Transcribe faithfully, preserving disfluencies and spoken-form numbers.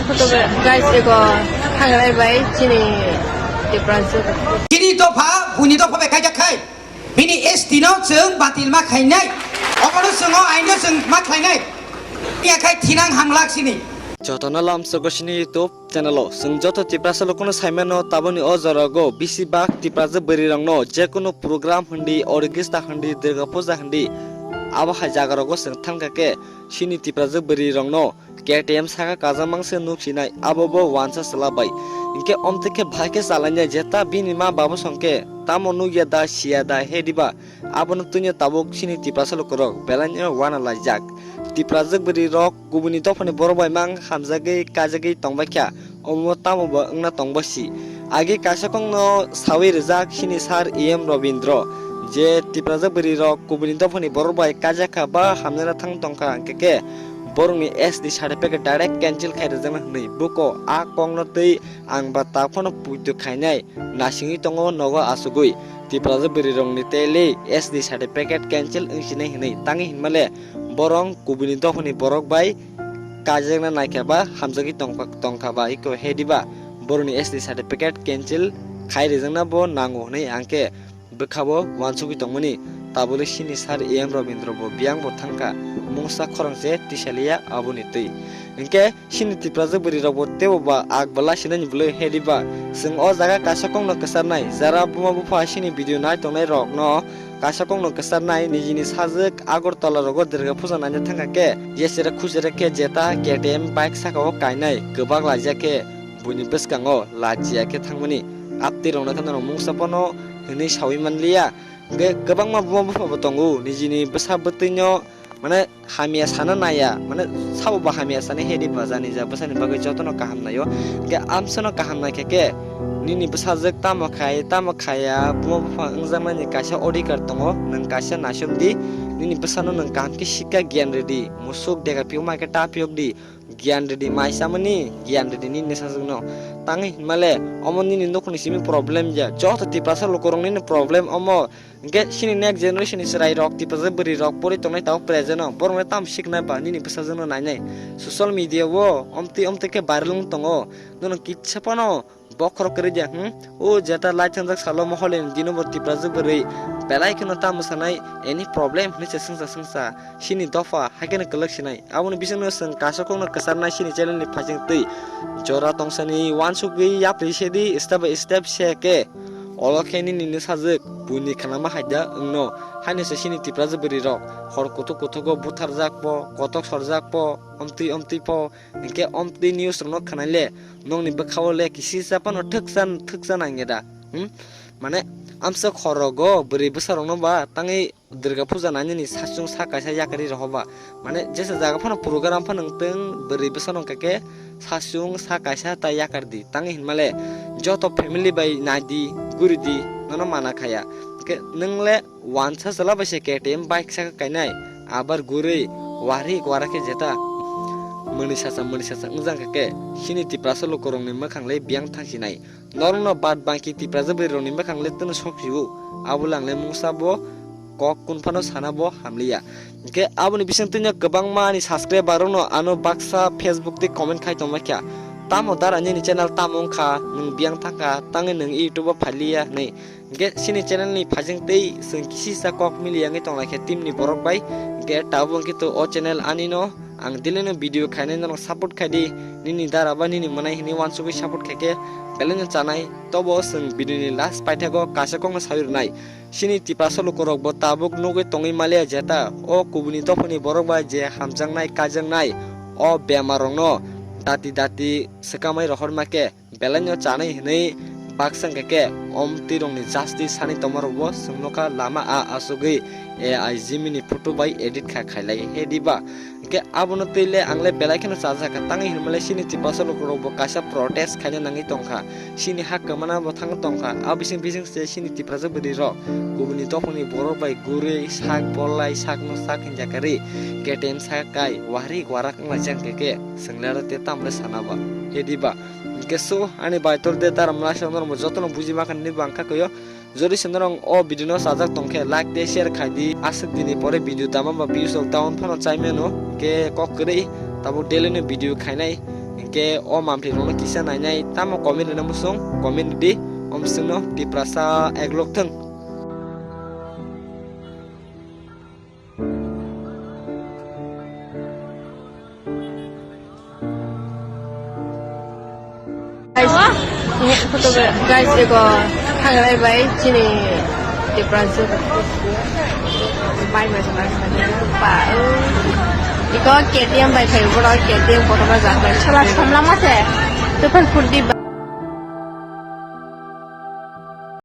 Guys, ego thangrai bai chini Tiprasa. Chini dopha, buini dopha bai kaijak khai. Bini S T no chwng batil ma khainai. Obono chwng o aino chwng ma khlainai. Iya khai thinang hamlak sini. Jotono lamsogo sini YouTube channel o. Chwng joto Tiprasa lokono saimano taboni o jora go bisi bak Tiprasa bwrwi rokno je kono program hindi, orchestra hindi, Durga Puja hindi. Abo hai jaga rogo chwng thangkha khe sini Tiprasa bwrwi rokno K T M saka kajak mangse nuk sinai, abo bo wansa chwla bai. Hinkhe omtwi khe bahai khe chalainai, jeta bini ma babo songkhe tamo nukya da, siya da, he diba? Abono twino tabuk chini Tiprasa lukurok belaino wana laijak. Tiprasa bwrwi rok kubuni dophani borok bai mang hamjagwi, kajagwi tongbaikha, omo tamo bo wngna tongba si. Age kaisa kokno sawi rijak chini sir E M Robindro, je Tiprasa bwrwi rok kubuni dophani borok bai kajakha ba hamjana thang tongkha, hinkhe khe borokni S T certificate direct cancel khai rijak hwnwi buko a kokno twi ang ba ta phano puitu khainai nasingwi tongo nogo asugwi. Tiprasa bwrwi rokni tele S T certificate cancel wngsinai hwnwi tangwi hinmale borok kubuni dophani borok bai kaijakna naikha ba hamjagwi tongkha, tongkha ba iko he diba borokni S T certificate cancel khai rijakna bo nango hwnwi ang khe bwkhabo wansugwi tongmani. Tabole sini sir E M Robindro bo biyang bo thangkha, mungsa khorang se tisaliya aboni twi. Hinkhe sini Tiprasa bwrwi rok bo tebo ba ak bwla sinani bwlwi he diba. Chwng o jaga kaisa kokno kwcharnai, jara buma bupha sini video nai tongnai rok no kaisa kokno kwcharnai, nijini sajwk Agartala rogo Durga Puja naina thangkha khe, yesere khusere khe jeta K T M bike saka o kainai, kwbak laijak khe buini bwskango lachiya khe thangmani. Aptwi rokno khe norok mungsa phano hwnwi sawi manliya. Hwnkhe kwbangma buma bupha bo tongo, nijini bwsa bwtwino mane hamya sana naiya, mane sabo bo hamya sana he di bwsani ja bwsani bagwi jotono kaham naio. Hwnkhe amsano kaham naikha khe nini bwsajwk tamo khai tamo khaiya buma bupha wngjaknani kaisa odhikar tongo, nwng kaisa naisomdi, nini bwsano nwng kaham khe sikha giyan rwdi, musuk dega phiyokma khe ta phiyokdi, giyan rwdi, mai chamani giyan rwdi nini bwsajwkno. Tangwi hinmale omo nini nukhungni simi problem ya, joto Tiprasa lukurokni problem omo. Hwnkhe chini next generation ni chwrai rok, Tiprasa bwrwi rok pori tongnai tabuk present o, borok no tamo siknai ba nini bwsajwk no nainai. Social media o omtwi omtwi khe viral wng tongo. Nono kisa phano bokhorok kwrwi dia, hmm? O jeta lai thangjak salo mohole ni dino bo Tiprasa bwrwi belai kheno tamo sanai any problem hwnwi se swngsa swngsa. Chini dopha hai kheno kwlwk sinai. Aboni bisingno chwng kaisa kokno kwcharnai chini channel ni phaising twi. Jora tongsani wansugwi yapri sedi step by step se khe. Olo khe nini nwsajwk buini khanama hai da wngno. Haino se chini Tiprasa bwrwi rok hor kuthuk kuthugo butharjak po, kotok sorjak po, omtwi omtwi po. Hinkhe omtwi news rokno khwnaile nokni bwkhao le kisisa phano thwksa thwksa nangya da. Hmm? Mane amsa khorogo bwrwi bwsa rokno ba tangwi Durga Puja nainani sachung sa kaisa yakarwi rohoba. Mane jesa jaga phano program phano wngtwng, bwrwi bwsano hwnkha khe sachung sa kaisa ta yakardi. Tangwi hinmale joto family bai naidi, guridi, nono mana khaya. Hwnkhe nwng le wansa chwla bai se K T M bike saka kainai, abar gurwi warik warak khe jeta mwnwi sacha mwnwi sacha wngjakha khe chini Tiprasa lukurokni mwkhang le biyang thangsinai. Norokno bad bangki Tiprasa bwrwirokni mwkhang le twno sok phio, abo le ang le mungsa bo kok kun phano sana bo hamliya. Hinkhe aboni bising twino kwbangma ani subscriber rokno ano baksa Facebook tei comment khai tongbaikha, "Tamo dara nini channel tamo wngkha, nwng biyang thangkha, tangwi nwng YouTube o phailiya?" hwnwi. Hinkhe chini channel ni phaising tei chwng kisisa kok miliya wngwi tonglaikha team ni borok bai. Hinkhe tabuk wngkhe to o channel ani no. Ang daily no video khainai norok support khaidi, nini dara ba nini mwnai hinwi wansugwi support khaikhe belai no chanai. Tobo chwng video ni last paithago kaisa kokno sawi rwnai. Chini Tiprasa lukurok bo tabuk nugwi tongwi maliya jeta o kubuni dophani borok bai je hamjaknai kaijaknai o bemar rokno dati dati swkamwi rohorma khe belai no chanai hinwi baksa wngkha khe omtwi rokni justice sani tongma rokbo chwng nokha lama a asugwi A I Jimmy ni photo bai edit kha khailai he diba. Hinkhe abono twi le ang le belai kheno chajak kha, tangwi hinmale chini Tiprasa lukurok bo kaisa protest khaina nangwi tongkha, chini ha kwmana bo thang tongkha, a bising bising se chini Tiprasa bwrwi rok kubuni dophani borok bai gurwi sak bolai sakno sak hinjakarwi K T M saka kai warik warak wnglaijak khe khe chwng le aro tei tamo le sana ba he diba. Hinkhe so ani bai tor de daram lai se norok jotono buji ma kha nini bangkha koyo. Jodi se norok o video no chajak tongkhe like tei share khaidi. Aswk dini pore video dama ba views rok down phano chai mano. Hinkhe kok kwrwi tabuk daily no video khainai. Hinkhe o mampli rokno kisa nainai tamo comment rwna muchung, comment rwdi, omswkno Tiprasa eglok thwng. Guys, guys, ego thangrai bai chini Tiprasa bai bai bai bai ba, ego K T M bai phai boro K T M kotorma jak bai sala samlama se tufan phurdi.